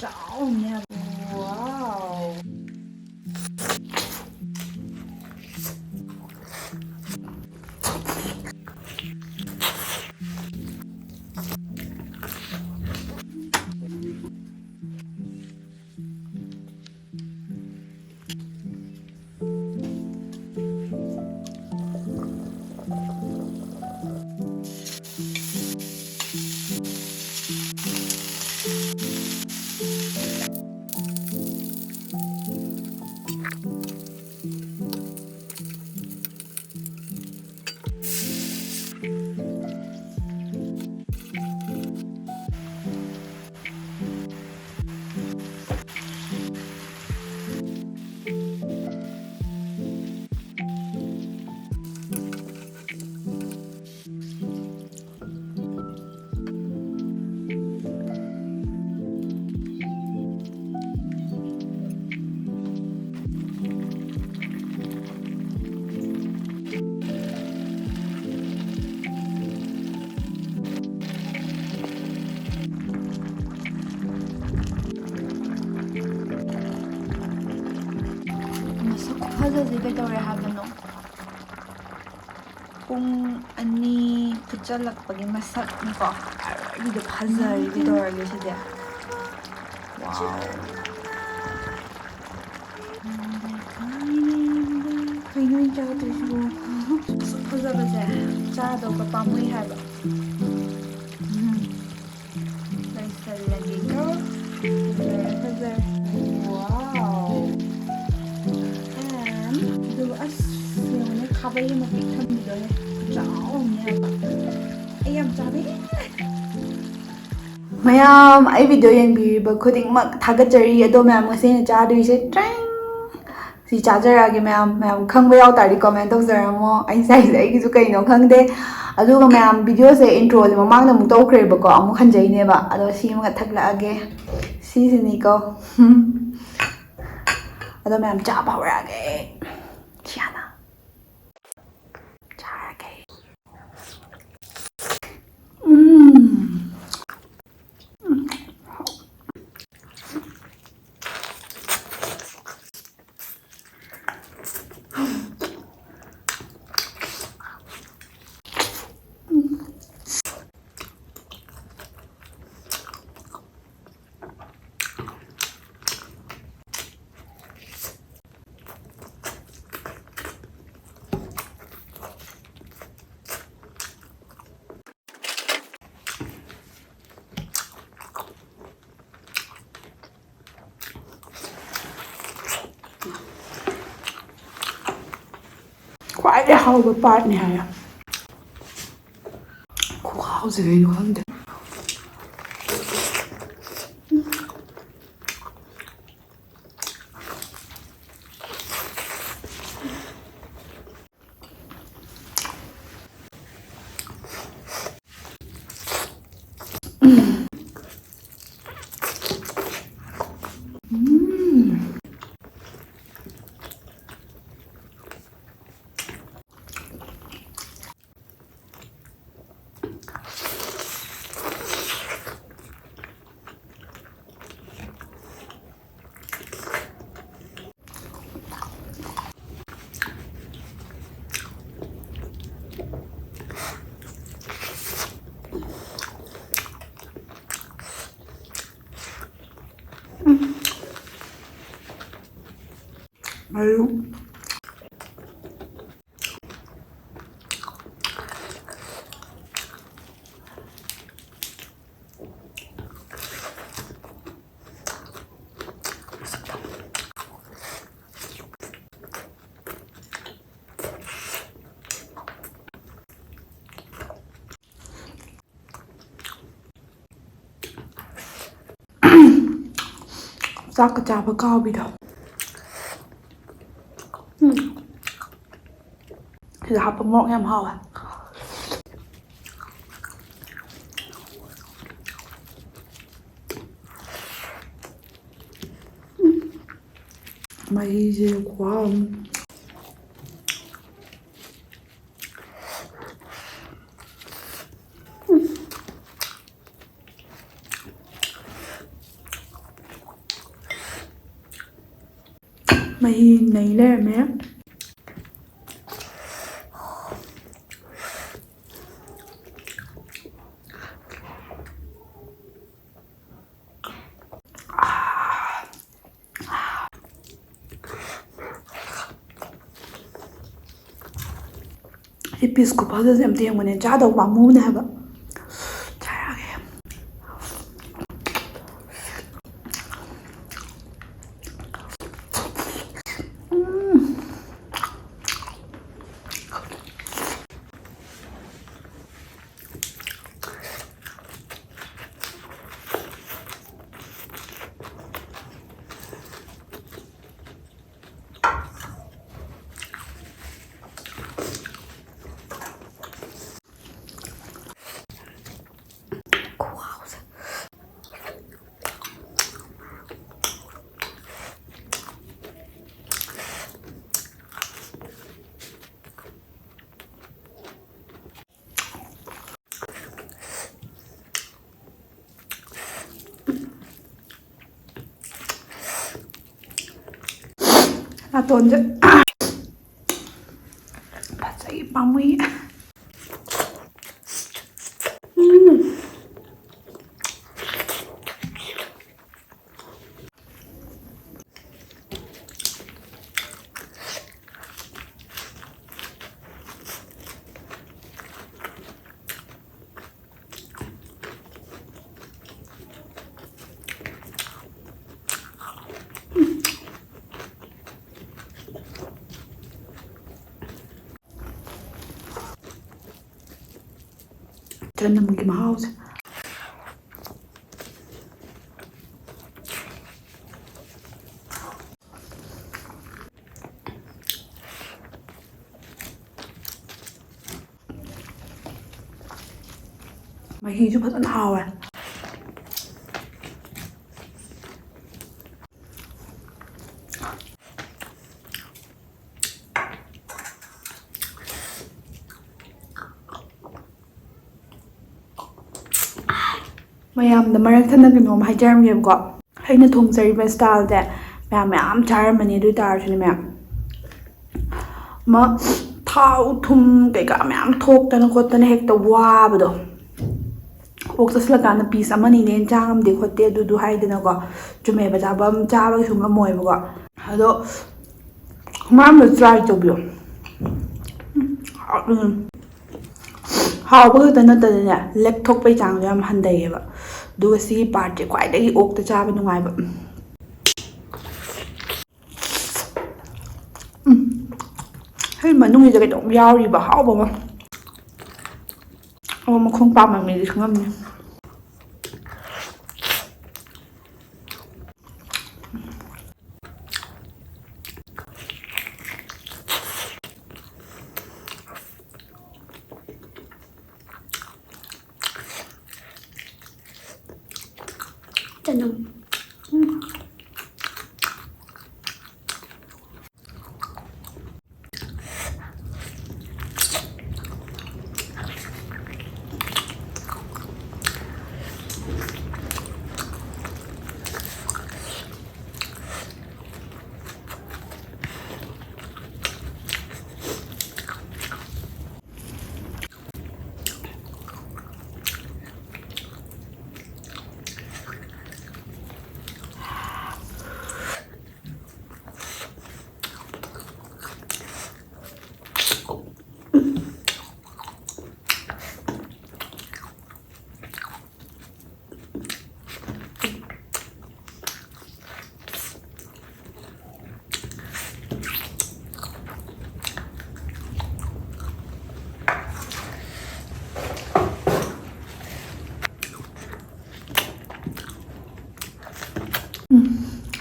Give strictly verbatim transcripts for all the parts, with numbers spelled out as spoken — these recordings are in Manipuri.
ꯆꯥꯎꯅꯦ ꯍꯥꯏꯕ꯫ Wow. ꯃꯁꯛ ꯈꯨꯐꯖꯁꯦ ꯀꯩꯗꯧꯔꯦ ꯍꯥꯏꯕꯅꯣ? ꯄꯨꯡ ꯑꯅꯤ ꯐꯨꯠꯆꯜꯂꯛꯄꯒꯤ ꯃꯁꯛꯅꯤꯀꯣ꯫ ꯑꯔꯣꯏꯕꯤꯗ ꯐꯖꯔꯦ꯫ ꯀꯩꯗꯧꯔꯒꯦ ꯁꯤꯗꯤ? Wow. ꯀꯩꯅꯣ ꯑꯩꯅ ꯆꯥꯗꯣꯏꯁꯤꯕꯣ? ꯑꯁꯨꯛ ꯐꯖꯕꯁꯦ ꯆꯥꯗꯧꯒ ꯄꯥꯝꯃꯨꯏ ꯍꯥꯏꯕ꯫ ꯎꯝ꯫ ꯂꯣꯏꯁꯜꯂꯒꯦꯀꯣ꯫ ꯐꯖꯔꯦ, ꯐꯖꯔꯦ꯫ Wow. And ꯑꯗꯨꯒ ꯑꯁ, ꯌꯦꯡꯉꯨꯅꯦ, ꯈꯥꯕꯩ ꯑꯃ ꯄꯤꯛ ꯊꯟꯕꯤꯗꯣꯅꯦ꯫ ꯆꯥꯎꯅꯦ ꯍꯥꯏꯕ꯫ ꯑꯩ ꯌꯥꯝ ꯆꯥꯕꯤꯅꯤꯡꯉꯦ꯫ ꯃꯌꯥꯝ, ꯑꯩ video ꯌꯦꯡꯕꯤꯔꯤꯕ ꯈꯨꯗꯤꯡꯃꯛ ꯊꯥꯒꯠꯆꯔꯤ꯫ ꯑꯗꯣ ꯃꯌꯥꯝ, ꯉꯁꯤ ꯑꯩꯅ ꯆꯥꯗꯣꯏꯁꯦ ꯇ꯭ꯔꯦꯡ! ꯁꯤ ꯆꯥꯖꯔꯛꯑꯒꯦ ꯃꯌꯥꯝ꯫ ꯃꯌꯥꯝ ꯈꯪꯕ ꯌꯥꯎ ꯇꯥꯔꯗꯤ comment ꯇꯧꯖꯔꯝꯃꯣ꯫ ꯑꯩ ꯆꯥꯏꯁꯦ ꯑꯩꯒꯤꯁꯨ ꯀꯩꯅꯣ ꯈꯪꯗꯦ꯫ ꯑꯗꯨꯒ ꯃꯌꯥꯝ, videoꯁꯦ introꯁꯦ ꯃꯃꯥꯡꯗ ꯑꯃꯨꯛ ꯇꯧꯈ꯭ꯔꯦꯕꯀꯣ, ꯑꯃꯨꯛ ꯍꯟꯖꯩꯅꯦꯕ꯫ ꯑꯗꯣ ꯁꯤ ꯑꯃꯒ ꯊꯛꯂꯛꯑꯒꯦ꯫ ꯁꯤꯁꯤꯅꯤꯀꯣ꯫ ꯑꯗꯣ ꯃꯌꯥꯝ, ꯆꯥꯕ ꯍꯧꯔꯛꯑꯒꯦ꯫ ꯁꯤ ꯍꯥꯟꯅ ꯆꯥꯔꯒꯦ꯫ ꯎꯝ꯫ ꯎꯝ꯫ ꯈ꯭ꯋꯥꯏꯗꯩ ꯍꯥꯎꯕ ꯄꯥꯔꯠꯅꯦ ꯍꯥꯏꯌꯦ꯫ ꯈꯨꯍꯥꯎꯁꯦ ꯀꯩꯅꯣ ꯈꯪꯗꯦ꯫ ꯃꯔꯨ꯫ ꯆꯥꯛꯀ ꯆꯥꯕ ꯀꯥꯎꯕꯤꯗꯣ꯫ ꯎꯝ꯫ ꯁꯤꯗ ꯍꯥꯞꯄ ꯃꯣꯔꯣꯛ ꯌꯥꯝ ꯍꯥꯎꯋꯦ꯫ ꯃꯍꯤꯁꯦ ꯈꯨꯍꯥꯎ ꯑꯃ꯫ ꯃꯍꯤ ꯅꯩ ꯂꯩꯔꯝꯃꯦ꯫ ꯁꯤ ꯄꯤꯁ ꯈꯨꯐꯖꯁꯦ ꯑꯝꯇ ꯌꯦꯡꯉꯨꯅꯦ, ꯆꯥꯗꯧ ꯄꯥꯝꯃꯨꯕꯅꯦ ꯍꯥꯏꯕ꯫ ꯆꯥꯔꯒꯦ꯫ ꯎꯝ꯫ ꯅꯥꯇꯣꯟꯁꯦ ꯐꯖꯩ, ꯄꯥꯝꯃꯨꯏ꯫ ꯎꯝ꯫ ꯆꯅꯝꯒꯤ ꯃꯍꯥꯎꯁꯦ꯫ ꯃꯍꯤꯁꯨ ꯐꯖꯅ ꯍꯥꯎꯋꯦ꯫ ꯃꯌꯥꯝꯗ ꯃꯔꯛ ꯊꯠꯅ ꯀꯩꯅꯣꯝ ꯍꯥꯏꯖꯔꯝꯒꯦꯕꯀꯣ꯫ ꯑꯩꯅ ꯊꯣꯡꯖꯔꯤꯕ styleꯁꯦ ꯃꯌꯥꯝ ꯃꯌꯥꯝ ꯆꯥꯔꯝꯃꯅꯤ, ꯑꯗꯨ ꯑꯣꯏ ꯇꯥꯔꯁꯨꯅꯦ ꯃꯌꯥꯝ, ꯑꯃ ꯊꯥꯎ ꯊꯨꯝ ꯀꯩꯀꯥ ꯃꯌꯥꯝ ꯊꯣꯛꯇꯅ ꯈꯣꯠꯇꯅ ꯍꯦꯛꯇ ꯋꯥꯕꯗꯣ꯫ ꯑꯣꯛ ꯆꯥꯁꯤꯜꯂꯀꯥꯟꯗ piece ꯑꯃꯅꯤꯅꯦ ꯆꯥ ꯉꯝꯗꯦ ꯈꯣꯠꯇꯦ ꯑꯗꯨꯗꯨ ꯍꯥꯏꯗꯅꯀꯣ꯫ ꯆꯨꯝꯃꯦꯕ, ꯆꯥꯕꯝ ꯆꯥꯕꯒꯤꯁꯨ ꯉꯝꯃꯣꯏꯕꯀꯣ꯫ ꯑꯗꯣ ꯃꯌꯥꯝꯗꯣ try ꯇꯧꯕꯤꯌꯣ꯫ ꯎꯝ꯫ ꯍꯥꯎꯕ ꯈꯛꯇ ꯅꯠꯇꯅꯅꯦ, ꯂꯦꯛꯊꯣꯛꯄꯩ ꯆꯥꯡꯁꯨ ꯌꯥꯝ ꯍꯟꯊꯩꯌꯦꯕ꯫ ꯑꯗꯨꯒ ꯁꯤꯒꯤ partꯁꯦ ꯈ꯭ꯋꯥꯏꯗꯒꯤ ꯑꯣꯛꯇ ꯆꯥꯕ ꯅꯨꯡꯉꯥꯏꯕ꯫ ꯎꯝ꯫ ꯁꯤ ꯃꯅꯨꯡꯁꯤꯗ ꯀꯩꯅꯣꯝ ꯌꯥꯎꯔꯤꯕ ꯍꯥꯎꯕ ꯑꯃ꯫ ꯑꯣ, ꯃꯈꯣꯡ ꯄꯥꯝꯕ ꯃꯤꯗꯤ ꯈꯪꯉꯝꯅꯤ꯫ ꯆꯅꯝ꯫ ꯎꯝ꯫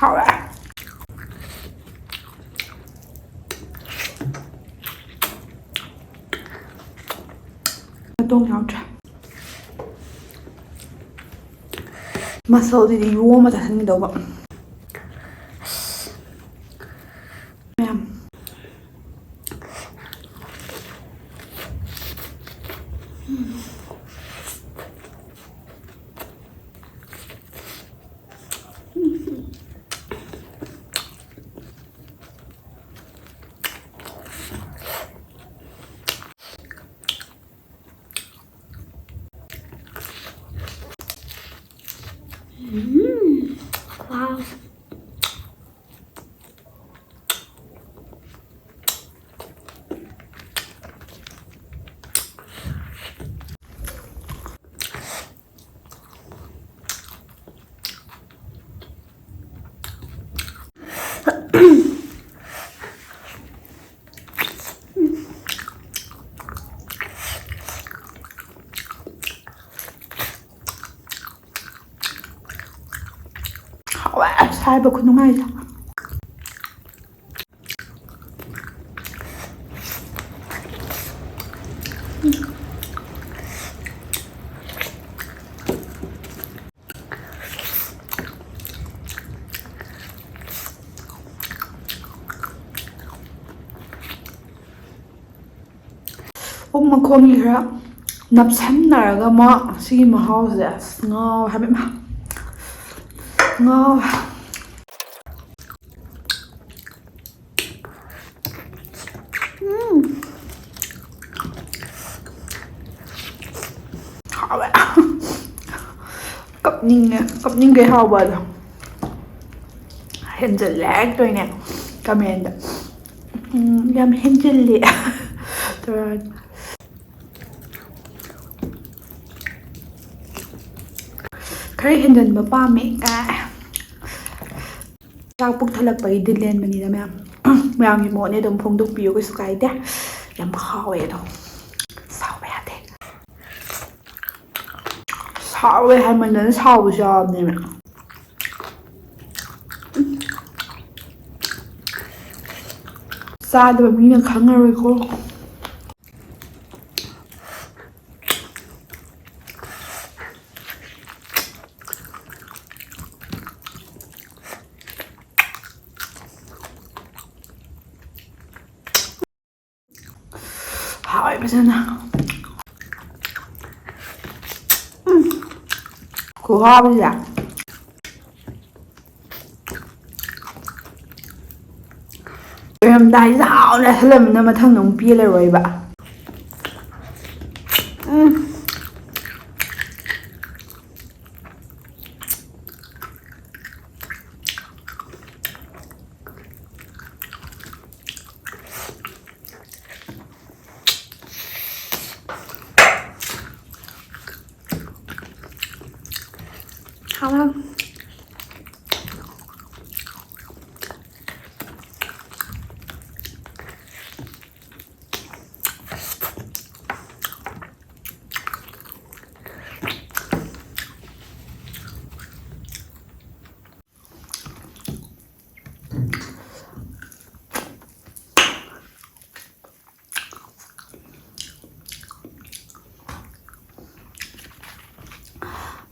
ꯍꯥꯎꯔꯦ꯫ ꯃꯇꯣꯡ ꯌꯥꯎꯗ꯭ꯔꯦ꯫ ꯃꯁꯜꯗꯨꯗꯤ ꯌꯣꯝꯃ ꯆꯥꯁꯤꯟꯒꯗꯧꯕ꯫ ꯃꯌꯥꯝ꯫ ꯎꯝ, ꯈꯨꯍꯥꯎꯁꯦ꯫ ꯍꯥꯎꯋꯦ, ꯁꯥꯏꯕ ꯈꯨꯅꯨꯡꯉꯥꯏꯁꯦ꯫ ꯄꯨꯛ ꯃꯈꯣꯡꯒꯤ ꯈꯔ ꯅꯞꯁꯟꯅꯔꯒ ꯑꯃ ꯁꯤꯒꯤ ꯃꯍꯥꯎꯁꯦ ꯑꯁ ꯉꯥꯎꯋꯦ ꯍꯥꯏꯕ, ꯏꯃꯥ꯫ ꯉꯥꯎꯋꯦ꯫ ꯎꯝ꯫ ꯍꯥꯎꯋꯦ꯫ ꯀꯞꯅꯤꯡꯉꯦ, ꯀꯞꯅꯤꯡꯈꯩ ꯍꯥꯎꯕ ꯑꯗꯣ꯫ ꯍꯦꯟꯖꯜꯂꯦ ꯍꯥꯏꯔꯛꯇꯣꯏꯅꯦ ꯀꯃꯦꯟꯗ꯫ ꯎꯝ, ꯌꯥꯝ ꯍꯦꯟꯖꯤꯜꯂꯦ ꯇꯧꯔꯛꯑꯅꯤ꯫ ꯈꯔ ꯍꯦꯟꯖꯟꯕ ꯄꯥꯝꯃꯦ ꯀꯥꯏ꯫ ꯆꯥꯛ ꯄꯨꯛ ꯊꯜꯂꯛꯄꯒꯤ ꯗꯤꯜ ꯂꯦꯟꯕꯅꯤꯗ ꯃꯌꯥꯝ꯫ ꯃꯌꯥꯝꯒꯤ ꯃꯣꯠꯅꯦ, ꯑꯗꯨꯝ ꯐꯣꯡꯗꯣꯛꯄꯤꯌꯨ, ꯀꯩꯁꯨ ꯀꯥꯏꯗꯦ꯫ ꯌꯥꯝ ꯍꯥꯎꯋꯦ ꯑꯗꯣ꯫ ꯁꯥꯎꯕ ꯌꯥꯗꯦ꯫ ꯁꯥꯎꯋꯦ ꯍꯥꯏꯃꯟꯗꯅ ꯁꯥꯎꯕꯁꯨ ꯌꯥꯎꯔꯕꯅꯦꯕ꯫ ꯆꯥꯗꯕ ꯃꯤꯅ ꯈꯪꯉꯔꯣꯏꯀꯣ꯫ ꯍꯥꯎꯋꯦ ꯐꯖꯅ꯫ ꯎꯝ꯫ ꯈꯨꯍꯥꯎꯁꯤꯗꯤ꯫ ꯂꯣꯏꯔꯝꯗꯥꯏꯁꯤꯗ ꯍꯥꯎꯅ ꯆꯥꯁꯤꯜꯂꯃꯤꯅ ꯃꯊꯪꯗ ꯑꯃꯨꯛ ꯄꯦꯜꯂꯔꯣꯏꯕ꯫ ꯎꯝ꯫ ꯍꯥꯎꯔꯦ꯫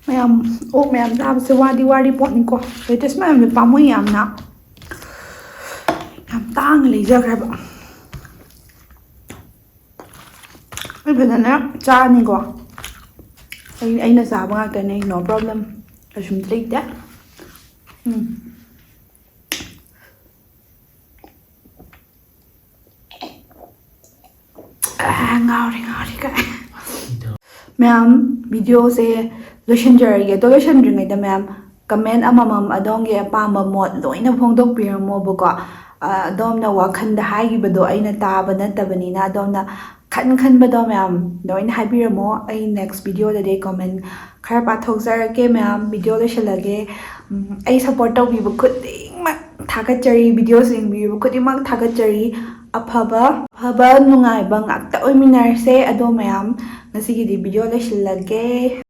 ꯃꯌꯥꯝ, ꯑꯣꯛ ꯃꯌꯥꯝ ꯆꯥꯕꯁꯦ ꯋꯥꯗꯤ ꯋꯥꯔꯤ ꯄꯣꯠꯅꯤꯀꯣ꯫ Latest ꯃꯌꯥꯝꯁꯦ ꯄꯥꯝꯃꯨꯏ ꯌꯥꯝꯅ꯫ ꯌꯥꯝ ꯇꯥꯡꯅ ꯂꯩꯖꯈ꯭ꯔꯦꯕ꯫ ꯑꯩ ꯐꯖꯅ ꯆꯥꯅꯤꯀꯣ꯫ ꯑꯩ, ꯑꯩꯅ ꯆꯥꯕ ꯉꯥꯛꯇꯅꯦ, no problem꯫ ꯀꯩꯁꯨꯝ ꯂꯩꯇꯦ꯫ ꯎꯝ꯫ ꯑꯥ, ꯉꯥꯎꯔꯦ, ꯉꯥꯎꯔꯦ ꯀꯥꯏ꯫ ꯃꯌꯥꯝ, video ꯁꯦ ꯂꯣꯏꯁꯤꯟꯖꯔꯒꯦ꯫ ꯑꯗꯣ ꯂꯣꯏꯁꯤꯟꯗ꯭ꯔꯤꯉꯩꯗ ꯃꯌꯥꯝ, comment ꯑꯃꯃꯝ ꯑꯗꯣꯝꯒꯤ ꯑꯄꯥꯝꯕ ꯃꯣꯠ ꯂꯣꯏꯅ ꯐꯣꯡꯗꯣꯛꯄꯤꯔꯝꯃꯣꯕꯀꯣ꯫ ꯑ, ꯑꯗꯣꯝꯅ ꯋꯥꯈꯜꯗ ꯍꯥꯏꯈꯤꯕꯗꯣ ꯑꯩꯅ ꯇꯥꯕ ꯅꯠꯇꯕꯅꯤꯅ, ꯑꯗꯣꯝꯅ ꯈꯟ ꯈꯟꯕꯗꯣ ꯃꯌꯥꯝ ꯂꯣꯏꯅ ꯍꯥꯏꯕꯤꯔꯝꯃꯣ꯫ ꯑꯩ next video ꯗꯗꯤ comment ꯈꯔ ꯄꯥꯊꯣꯛꯆꯔꯛꯀꯦ ꯃꯌꯥꯝ꯫ Video ꯂꯣꯏꯁꯤꯜꯂꯒꯦ꯫ ꯎꯝ, ꯑꯩ support ꯇꯧꯕꯤꯕ ꯈꯨꯗꯤꯡꯃꯛ ꯊꯥꯒꯠꯆꯔꯤ, videos ꯌꯦꯡꯕꯤꯔꯤꯕ ꯈꯨꯗꯤꯡꯃꯛ ꯊꯥꯒꯠꯆꯔꯤ꯫ ꯑꯐꯕ, ꯑꯐꯕ ꯅꯨꯡꯉꯥꯏꯕ ꯉꯥꯛꯇ ꯑꯣꯏꯃꯤꯟꯅꯔꯁꯦ꯫ ꯑꯗꯣ ꯃꯌꯥꯝ, ꯉꯁꯤꯒꯤꯗꯤ video ꯂꯣꯏꯁꯤꯜꯂꯒꯦ꯫